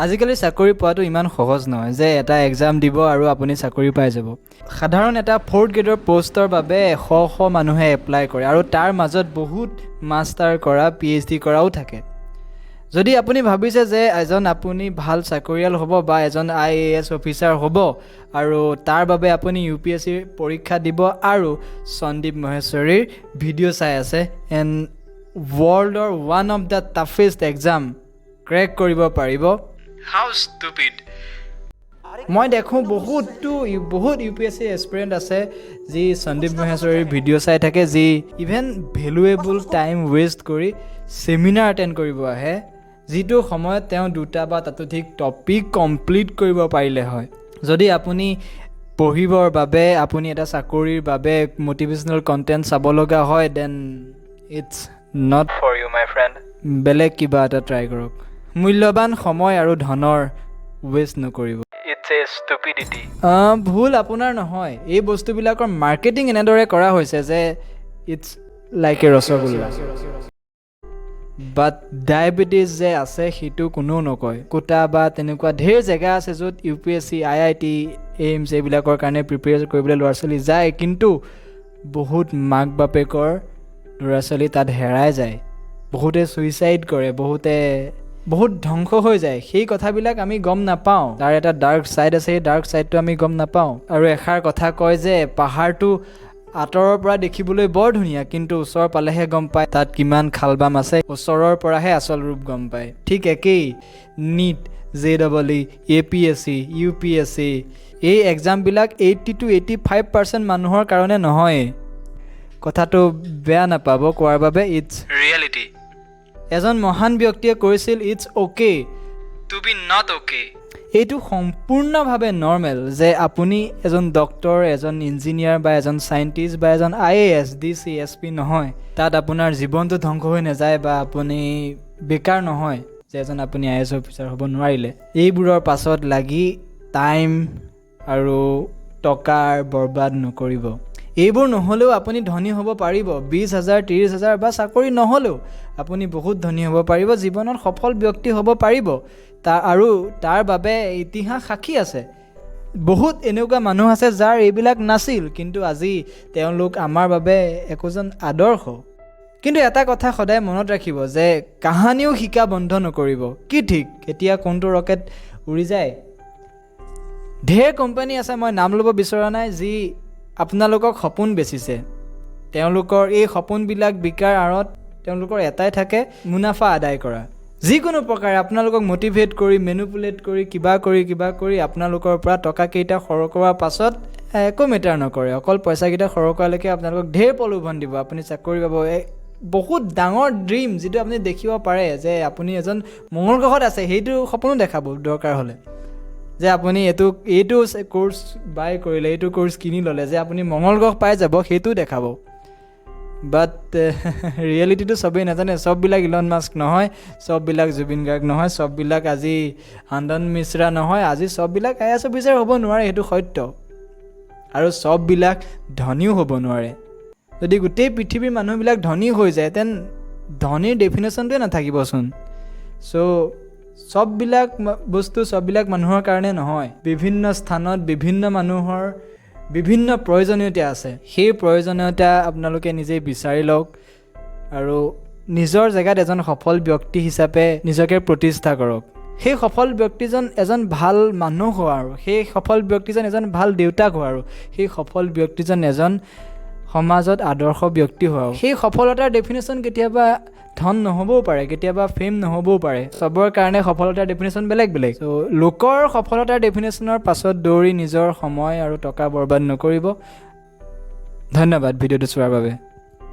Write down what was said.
আজিকালি চাকৰি পোৱাটো ইমান সহজ নহয় যে এটা এক্সাম দিব আৰু আপুনি চাকৰি পাই যাব। সাধাৰণ এটা ফ'ৰ্থ গ্ৰেডৰ পষ্টৰ বাবে শ শ মানুহে এপ্লাই কৰে আৰু তাৰ মাজত বহুত মাষ্টাৰ কৰা, পিএইচডি কৰাও থাকে। যদি আপুনি ভাবিছে যে এজন আপুনি ভাল চাকৰিয়াল হ'ব বা এজন আইএএছ অফিচাৰ হ'ব আৰু তাৰ বাবে আপুনি ইউপিএছচিৰ পৰীক্ষা দিব আৰু সন্দীপ মহেশ্বৰীৰ ভিডিঅ' চাই আছে and ৱৰ্ল্ডৰ one of the toughest exam crack কৰিব পাৰিব, হাউ ষ্টুপিড! মই দেখোঁ, বহুতো বহুত ইউপিএছচি এছপিৰেণ্ট আছে যি সন্দীপ মহেশ্বৰীৰ ভিডিঅ' চাই থাকে, যি ইভেন ভেলুৱেবল টাইম ৱেষ্ট কৰি ছেমিনাৰ এটেণ্ড কৰিব আহে, যিটো সময়ত তেওঁ দুটা বা তাতোধিক টপিক কমপ্লিট কৰিব পাৰিলে হয়। যদি আপুনি পঢ়িবৰ বাবে, আপুনি এটা চাকৰিৰ বাবে মটিভেশ্যনেল কণ্টেণ্ট চাব লগা হয়, then it's not for you, my friend. বেলেগ কিবা এটা ট্ৰাই কৰক। মূল্যৱান সময় আৰু ধনৰ ৱেষ্ট নকৰিব। It's a stupidity. ভুল আপোনাৰ নহয়, এই বস্তুবিলাকৰ মাৰ্কেটিং এনেদৰে কৰা হৈছে যে it's like a rasgulla, but diabetes যে আছে সেইটো কোনেও নকয়। কোটা বা তেনেকুৱা ঢেৰ জেগা আছে য'ত ইউপিএছচি, আইআইটি, এইমছ এইবিলাকৰ কাৰণে প্ৰিপেয়াৰ কৰিবলৈ ল'ৰা ছোৱালী যায়, কিন্তু বহুত মাক বাপেকৰ ল'ৰা ছোৱালী তাত হেৰাই যায়, বহুতে ছুইচাইড কৰে, বহুতে বহুত ধ্বংস হৈ যায়। সেই কথাবিলাক আমি গম নাপাওঁ। তাৰ এটা ডাৰ্ক ছাইড আছে, সেই ডাৰ্ক ছাইডটো আমি গম নাপাওঁ। আৰু এষাৰ কথা কয় যে পাহাৰটো আঁতৰৰ পৰা দেখিবলৈ বৰ ধুনীয়া, কিন্তু ওচৰ পালেহে গম পায় তাত কিমান খাল বাম আছে। ওচৰৰ পৰাহে আচল ৰূপ গম পায়। ঠিক একেই NEET, JEE, APSC, UPSC, এই এক্সামবিলাক 80 to 85% মানুহৰ কাৰণে নহয়। কথাটো বেয়া নাপাব কোৱাৰ বাবে, it's reality. এজন মহান ব্যক্তিয়ে কৈছিল, "It's okay to be not okay." এইটো সম্পূৰ্ণভাৱে নৰ্মেল যে আপুনি এজন ডক্টৰ, এজন ইঞ্জিনিয়াৰ বা এজন চাইণ্টিষ্ট বা এজন আইএএছ, ডিচি, এছপি নহয়। তাত আপোনাৰ জীৱনটো ধ্বংস হৈ নাযায় বা আপুনি বেকাৰ নহয় যে এজন আপুনি আইএএছ অফিচাৰ হ'ব নোৱাৰিলে। এইবোৰৰ পাছত লাগি টাইম আৰু টকাৰ বৰবাদ নকৰিব। এইবোৰ নহ'লেও আপুনি ধনী হ'ব পাৰিব। 20,000, 30,000 বা চাকৰি নহ'লেও আপুনি বহুত ধনী হ'ব পাৰিব, জীৱনত সফল ব্যক্তি হ'ব পাৰিব। আৰু তাৰ বাবে ইতিহাস সাক্ষী আছে। বহুত এনেকুৱা মানুহ আছে যাৰ এইবিলাক নাছিল, কিন্তু আজি তেওঁলোক আমাৰ বাবে একোজন আদৰ্শ। কিন্তু এটা কথা সদায় মনত ৰাখিব যে কাহানিও শিকা বন্ধ নকৰিব। কি ঠিক কেতিয়া কোনটো ৰকেট উৰি যায়। ঢেৰ কোম্পানী আছে, মই নাম ল'ব বিচৰা নাই, যি আপোনালোকক সপোন বেচিছে। তেওঁলোকৰ এই সপোনবিলাক বিকাৰ আঁৰত তেওঁলোকৰ এটাই থাকে, মুনাফা আদায় কৰা। যিকোনো প্ৰকাৰে আপোনালোকক মটিভেট কৰি, মেনুপুলেট কৰি, কিবা কৰি কিবা কৰি আপোনালোকৰ পৰা টকাকেইটা সৰকোৱাৰ পাছত একো মেটাৰ নকৰে। অকল পইচাকেইটা সৰকোৱালৈকে আপোনালোকক ঢেৰ প্ৰলোভন দিব, আপুনি চাকৰি পাব, বহুত ডাঙৰ ড্ৰিম যিটো আপুনি দেখিব পাৰে যে আপুনি এজন মংগল গ্ৰহত আছে, সেইটো সপোনো দেখাব দৰকাৰ হ'লে, যে আপুনি এইটো এইটো ক'ৰ্চ বাই কৰিলে, এইটো ক'ৰ্চ কিনি ল'লে যে আপুনি মংগল গ্ৰহ পাই যাব, সেইটোও দেখাব। বাট ৰিয়েলিটিটো চবেই নাজানে। চববিলাক ইলন মাস্ক নহয়, চববিলাক জুবিন গাৰ্গ নহয়, চববিলাক আজি হাণ্ডন মিশ্ৰা নহয়, আজি চববিলাক আইএএছ অফিচাৰ হ'ব নোৱাৰে, সেইটো সত্য। আৰু চববিলাক ধনীও হ'ব নোৱাৰে। যদি গোটেই পৃথিৱীৰ মানুহবিলাক ধনী হৈ যায়, তেন ধনীৰ ডেফিনেশ্যনটোৱে নাথাকিবচোন। চ' চববিলাক বস্তু চববিলাক মানুহৰ কাৰণে নহয়। বিভিন্ন স্থানত বিভিন্ন মানুহৰ বিভিন্ন প্ৰয়োজনীয়তা আছে। সেই প্ৰয়োজনীয়তা আপোনালোকে নিজেই বিচাৰি লওক আৰু নিজৰ জেগাত এজন সফল ব্যক্তি হিচাপে নিজকে প্ৰতিষ্ঠা কৰক। সেই সফল ব্যক্তিজন এজন ভাল মানুহ হোৱা আৰু সেই সফল ব্যক্তিজন এজন ভাল দেউতাক হোৱা আৰু সেই সফল ব্যক্তিজন এজন সমাজত আদৰ্শ ব্যক্তি হোৱা। সেই সফলতাৰ ডেফিনেশ্যন কেতিয়াবা ধন নহ'বও পাৰে, কেতিয়াবা ফেম নহ'বও পাৰে। চবৰ কাৰণে সফলতাৰ ডেফিনেশ্যন বেলেগ বেলেগ। চ' লোকৰ সফলতাৰ ডেফিনেশ্যনৰ পাছত দৌৰি নিজৰ সময় আৰু টকা বৰবাদ নকৰিব। ধন্যবাদ ভিডিঅ'টো চোৱাৰ বাবে।